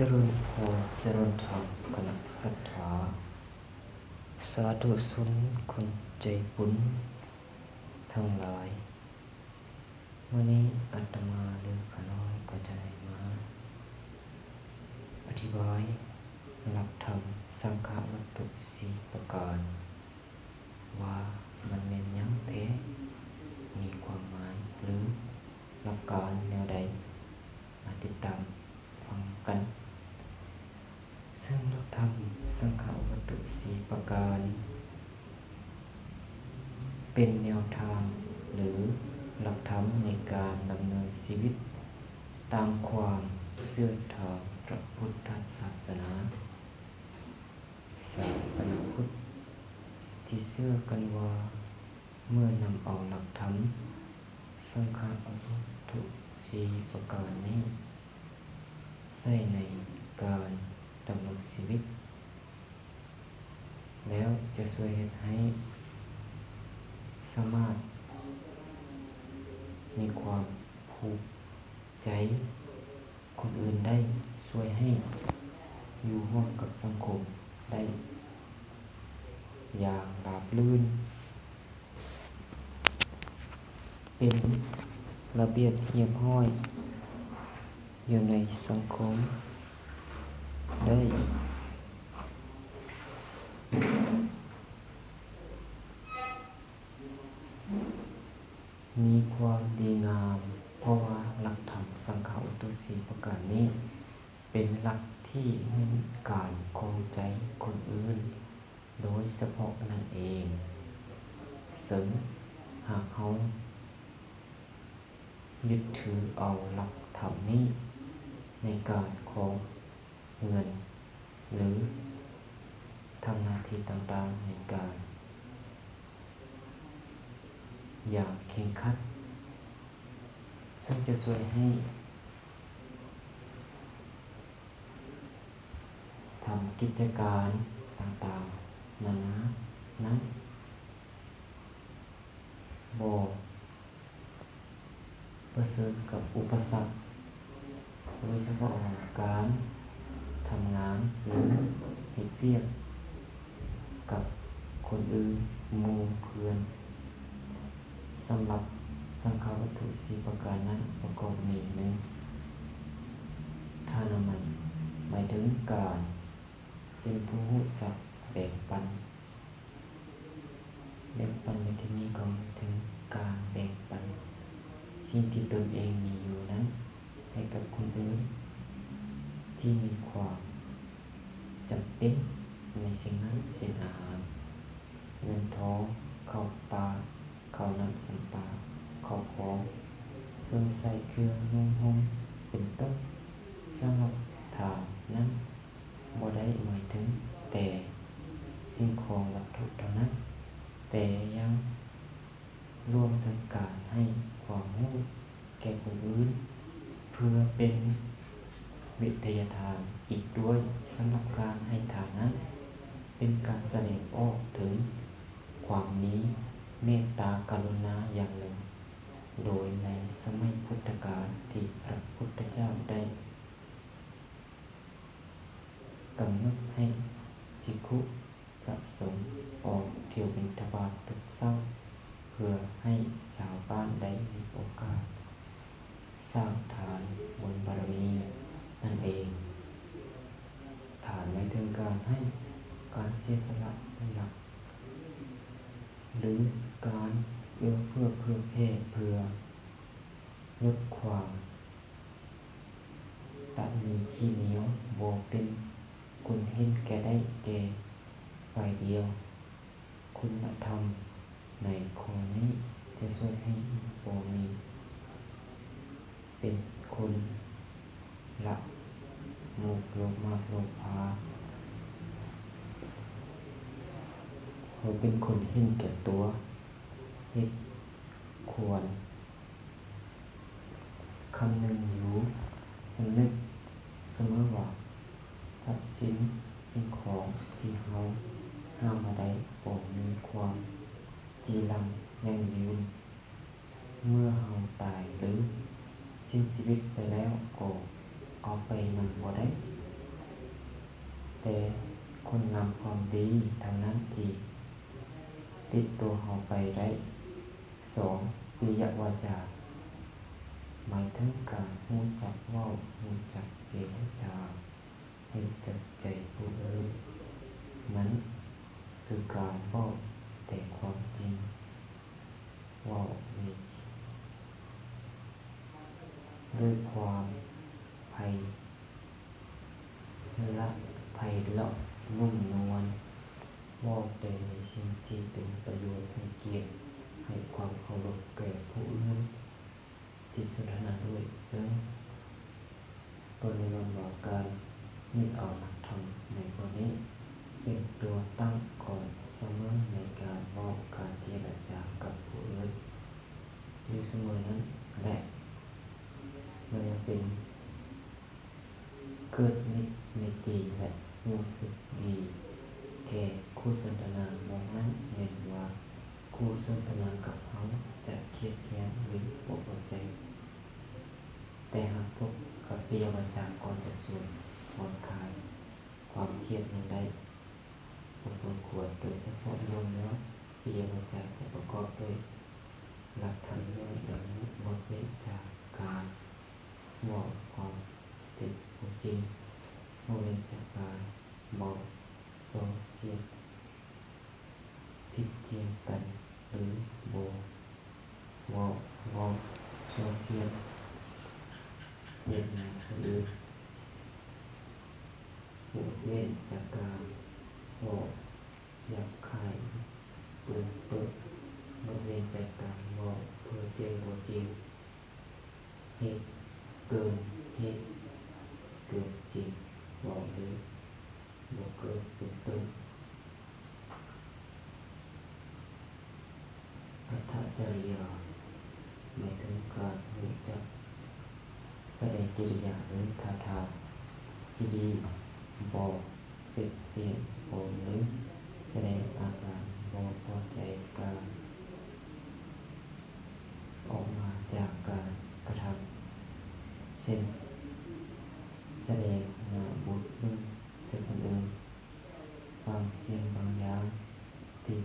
ຈະເລີນພອນ, ຈະເລີນທຳ, ຄະນະສັດທາ ສາທຸຊົນຄົນໃຈບຸນທັງຫຼາຍ, ມື້ນີ້ອາດຕະມາ ຫຼື ຂ້ານ້ອຍ ກໍຈະໄດ້ມາອະທິບາຍຫຼັກທຳສັງຄະວັດຖຸສີ່ປະການ ວ່າມັນແມ່ນຫຍັງແທ້, ມີຄວາມໝາຍ ຫຼື ຫຼັກການແນວໃດ, ມາຕິດຕາມຟັງກັນ. ເຊິ່ງຫຼັກທຳສັງຄະວັດຖຸສີ່ປະການ ເປັນແນວທາງ ຫຼື ຫຼັກທຳໃນການດຳເນີນຊີວິດຕາມຄວາມເຊື່ອທາງພະພຸດທະສາສະໜາ. ສາສະໜາພຸດທີ່ເຊື່ອກັນວ່າ ເມື່ອນຳເອົາຫຼັກທຳສັງຄະວັດຖຸສີ່ປະການນີ້ໃຊ້ໃນການດຳລົງຊີວິດແລ້ວ ຈະຊ່ວຍເຮັດໃຫ້ສາມາດມີຄວາມຜູກໃຈ ຄົນອື່ນໄດ້, ຊ່ວຍໃຫ້ຢູ່ຮ່ວມກັບສັງຄົມໄດ້ຢ່າງລາບລື່ນ, ເປັນລະບຽບຮຽບຮ້ອຍຢູ່ໃນສັງຄົມໄດ້. ມີຄວາມດີງາມ ເພາະວ່າຫຼັກທຳສັງຄະວັດຖຸສີ່ປະການນີ້ ເປັນຫຼັກທີ່ເນັ້ນການເຂົ້າໃຈຄົນອື່ນໂດຍສະເພາະນັ້ນເອງ. ເຊິ່ງຫາກເຮົາຍຶດຖືເອົາຫຼັກທຳນີ້ໃນການຄອງເຮືອນ ຫຼື ທຳໜ້າທີ່ຕ່າງໆໃນການຢ່າງເຄັ່ງຄັດ, ເຊິ່ງຈະຊ່ວຍໃຫ້ທຳກິດຈະການຕ່າງໆນານານັ້ນ ບໍ່ປະເຊີນກັບອຸປະສັກ, ໂດຍສະເພາະວ່າການທຳງານ ຫຼື ເຮັດວຽກກັບຄົນອື່ນ, ໝູ່ເພື່ອນ. ສຳລັບສັງຄະວັດຖຸສີ່ປະການນັ້ນປະກອບມີ ໜຶ່ງ ທານາໄມ, ໝາຍເຖິງການເປັນຜູ້ຮູ້ຈັກແບ່ງປັນ. ແບ່ງປັນໃນທີ່ນີ້ກໍໝາຍເຖິງການແບ່ງປັນສິ່ງທີ່ຕົນເອງມີຢູ່ນັ້ນໃຫ້ກັບຄົນອື່ນທີ່ມີຄວາມຈຳເປັນໃນສິ່ງນັ້ນ, ເຊັ່ນ ອາຫານ, ເງິນທອງ, ເຂົ້າປາກ, ເຂົ້ານ້ຳສຳປາ, ເຂົ້າຂອງ, ເຄື່ອງໃຊ້, ເຄື່ອງນຸ່ງຫົ່ມ ເປັນຕົ້ນ. ສຳລັບທານນັ້ນ ບໍ່ໄດ້ໝາຍເຖິງແຕ່ສິ່ງຂອງວັດຖຸເທົ່ານັ້ນ, ແຕ່ຍັງລວມເຖິງການໃຫ້ຄວາມຮູ້ແກ່ຄົນອື່ນ ເພື່ອເປັນວິທະຍາທານອີກດ້ວຍ. ສຳລັບການໃຫ້ທານນັ້ນ ເປັນການສະແດງອອກເຖິງຄວາມມີເມດຕາກະລຸນາຢ່າງໜຶ່ງ, ໂດຍໃນສະໄໝພຸດທະການທີ່ພະພຸດທະເຈົ້າໄດ້ ກຳນົດໃຫ້ພິກຂຸ ພະສົງ ອອກທ່ຽວບິນທະບາດທຸກເຊົ້າ ເພື່ອໃຫ້ຊາວບ້ານໄດ້ມີໂອກາດສ້າງທານບຸນບາລະມີນັ້ນເອງ. ທານໝາຍເຖິງການໃຫ້, ການເສຍສະຫຼະເປັນຫຼັກ ຫຼື ການເອື້ອເຟື້ອເຜື່ອແຜ່ ເພື່ອຫຼຸດຄວາມ ຕະໜີຂີ້ໜຽວ, ບໍ່ເປັນຄົນເຫັນແກ່ໄດ້ແຕ່ຝ່າຍດຽວ. ຄຸນນະທຳໃນຂໍ້ນີ້ຈະຊ່ວຍໃຫ້ບໍ່ມີເປັນຄົນລະໂມກໂລພມາກໂລພາ, ບໍ່ເປັນຄົນເຫັນແກ່ຕົວ, ເຮັດຄວນ ຄຳນຶງຢູ່ສຳນຶກສະເໝີວ່າ ຊັບສິນສິ່ງຂອງທີ່ເຮົາຫາມາໄດ້ບໍ່ມີຄວາມຈີລັງຢັ້ງຢືນ. ເມື່ອເຮົາຕາຍ ຫຼື ສິ້ນຊີວິດໄປແລ້ວ ກໍເອົາໄປນຳບໍ່ໄດ້. ແຕ່ຄຸນງາມຄວາມດີເທົ່ານັ້ນທີ່ຕິດຕົວເຮົາໄປໄດ້. ສອງ, ປິຍະວາຈາ ໝາຍເຖິງການຮູ້ຈັກເວົ້າ, ຮູ້ຈັກເຈລະຈາ, ຮູ້ຈັກໃຈຜູ້ອື່ນ. ມັນຄືການເວົ້າແຕ່ຄວາມຈິງ, ເວົ້າໃນ ດ້ວຍຄວາມໄພ ລະ ໄພເລາະນຸ້ມນວນ, ເວົ້າແຕ່ໃນສິ່ງທີ່ເປັນປະໂຫຍດ, ໃຫ້ກຽດ, ໃຫ້ຄວາມເຄົາລົບແກ່ຜູ້ອື່ນທີ່ສົນທະນາດ້ວຍ. ເຊິ່ງຕົນຍອມວ່າການຍຶດເອົາຫຼັກທຳໃນຂໍ້ນີ້ເປັນຕົວຕັ້ງຂອງສະເໝີໃນການເວົ້າ, ການເຈລະຈາກັບຜູ້ອື່ນຢູ່ສະເໝີນັ້ນແຫຼະ. ມັນຍັງເປັນ ເກີດມິດໄມຕີ ແລະ ຮູ້ສຶກດີແກ່ຄູ່ສົນທະນາ, ບໍ່ນັ້ນແມ່ນວ່າຄູ່ສົນທະນາກັບເຮົາຈະຄຽດແຄ້ນ ຫຼື ບໍ່ພໍໃຈ. ແຕ່ຫາກພົບກັບປິຍະວາຈາກໍຈະຊ່ວຍຜ່ອນຄາຍຄວາມຄຽດລົງໄດ້ພໍສົມຄວນ. ໂດຍສະເພາະລວມແລ້ວ ປິຍະວາຈາຈະປະກອບດ້ວຍຫຼັກທຳນ້ອຍດັ່ງນີ້: ງົດເວັ້ນຈາກການເວົ້າຄວາມ ເປັນຄວາມຈິງ, ເວົ້າເວັ້ນຈາກການເວົ້າສ່ອສຽດ, ຜິດຖຽງກັນ ຫຼື ບໍ່ເວົ້າ, ເວົ້າສ່ອສຽດ, ເຮັດໃຫ້ຄົນອື່ນ. ງົດເວັ້ນຈາກການເວົ້າຫຍາບຄາຍ, ເປີດເປີດ, ງົດເວັ້ນຈາກການເວົ້າເພີ້ເຈີບໍ່ຈິງ, ເຮັດເກີນເຫດເກີນຈິງ, ເວົ້າ ຫຼື ບໍ່ເກີດເປັນຕົ້ນ. ອັດຖະຈະລິຍາ ໝາຍເຖິງການຮູ້ຈັກສະແດງກິລິຍາ ຫຼື ທ່າທາງທີ່ດີ, ບໍ່ເປັນປ່ຽນປົນ ຫຼື ສະແດງອາການບໍ່ພໍໃຈ, ການ ອອກມາຈາກການກະທຳ ເຊັ່ນ ສະແດງໜ້າບູດເບິ່ງໃສ່ຄົນອື່ນ, ບາງສິ່ງບາງຢ່າງທີ່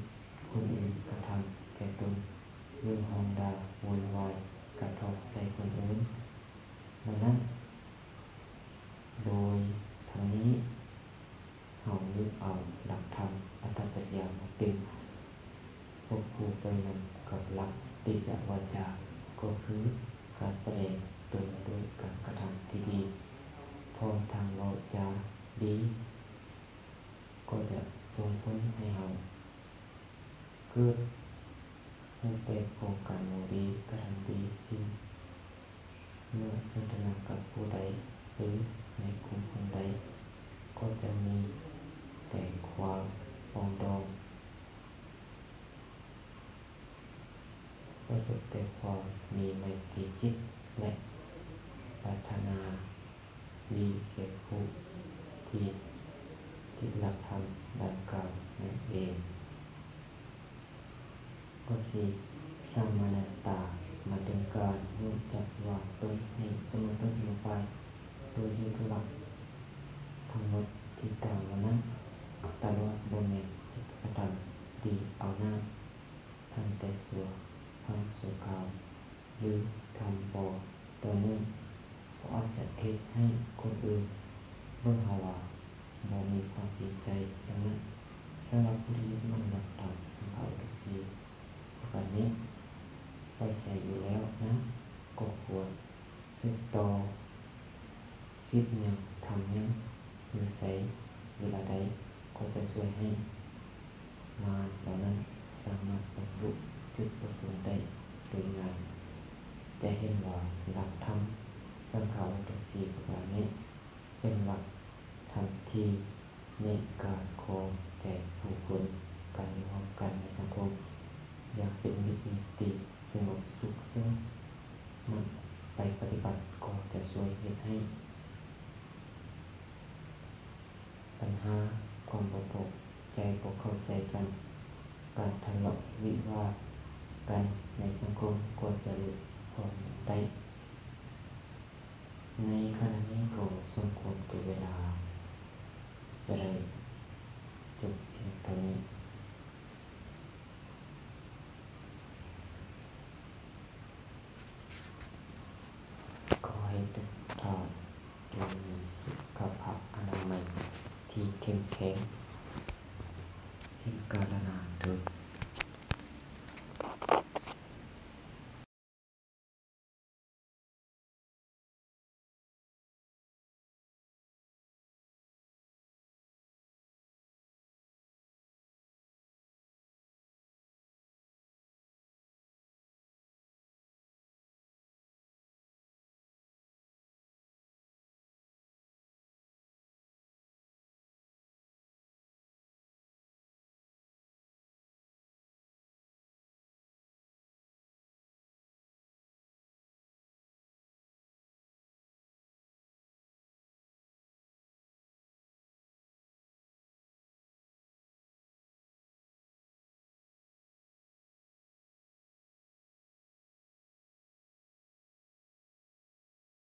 ຄົນອື່ນກະທຳແກ່ຕົນ, ຫຼື ຮ້ອງດ່າໂວຍວາຍກະທົບໃສ່ຄົນອື່ນ, ດັ່ງນັ້ນ ໂດຍທັງນີ້ ເຮົາຍຶດເອົາຫຼັກທຳອັດຖະຈະລິຍາມາເປັນຄວບຄູ່ໄປນຳກັບຫຼັກປິຍະວາຈາ, ກໍຄືການສະແດງຕົນດ້ວຍການກະທຳທີ່ດີ, ພ້ອມທັງເວົ້າຈາດີ ກໍຈະສົ່ງຜົນໃຫ້ເຮົາເກີດ ຮູ້ແຕ່ໂຄງການເວົ້າດີ, ກະທຳດີ, ເຊັ່ນ ເມື່ອສົນທະນາກັບຜູ້ໃດ ຫຼື ໃນກຸ່ມຄົນໃດ ກໍຈະມີແຕ່ຄວາມປອງດອງ, ປະສົບແຕ່ຄວາມມີໄມຕີຈິດ ແລະ ປາດຖະໜາດີແກ່ຜູ້ທີ່ຕິດຫຼັກທຳດັ່ງກ່າວນັ້ນເອງ. ຂໍ້ສີ່ ສະມານະຕາ ໝາຍເຖິງການຮູ້ຈັກວາງຕົນໃຫ້ສະເໝີຕົ້ນສະເໝີປາຍ ໂດຍຍຶດຫຼັກທັງໝົດທີ່ກ່າວມານັ້ນຕະຫຼອດ, ບໍ່ແມ່ນຈະກະທຳດີເອົາໜ້າທັນແຕ່ຊົ່ວຄັ້ງຊົ່ວຄາວ ຫຼື ທຳບໍ່ຕໍ່ເນື່ອງ ເພາະອາດຈະເຮັດໃຫ້ຄົນອື່ນເບິ່ງເຮົາວ່າບໍ່ມີຄວາມຈິງໃຈ. ດັ່ງນັ້ນ, ສຳລັບຜູ້ທີ່ຍຶດໝັ້ນຫຼັກທຳສັງຄະວັດຖຸສີ່ປະການນີ້ໄວ້ໃສຢູ່ແລ້ວນັ້ນ ກໍຄວນສືບຕໍ່ຊີວິດຫຍັງ, ທຳຫຍັງ, ຢູ່ໃສ, ເວລາໃດ ກໍຈະຊ່ວຍໃຫ້ ມານເຫຼົ່ານັ້ນສາມາດບັນລຸຈຸດປະສົງໄດ້ໂດຍງ່າຍ. ຈະເຫັນວ່າຫຼັກທຳສັງຄະວັດຖຸສີ່ປະການນີ້ ເປັນຫຼັກທຳທີ່ເນັ້ນການຄອງໃຈຜູ້ຄົນ, ການຢູ່ຮ່ວມກັນໃນສັງຄົມຢ່າງເປັນມິດມີຕີ ສະຫງົບສຸກ, ເຊິ່ງນຳໄປປະຕິບັດກໍຈະຊ່ວຍເຮັດໃຫ້ ບັນຫາຄວາມບໍ່ພໍໃຈບໍ່ເຂົ້າໃຈກັນ, ການທະເລາະວິວາດກັນໃນສັງຄົມກໍຈະຫຼຸດຜ່ອນໄດ້. ໃນຂະນະນີ້ກໍສົມຄວນແກ່ເວລາ. ຈະໄດ້ຈົບພຽງເທົ່ານີ້. ຂໍໃຫ້ທຸກທ່ານຈົ່ງມີສຸຂະພາບອະນາໄມທີ່ເຂັ້ມແຂງ. ສິ້ນກາລະນານ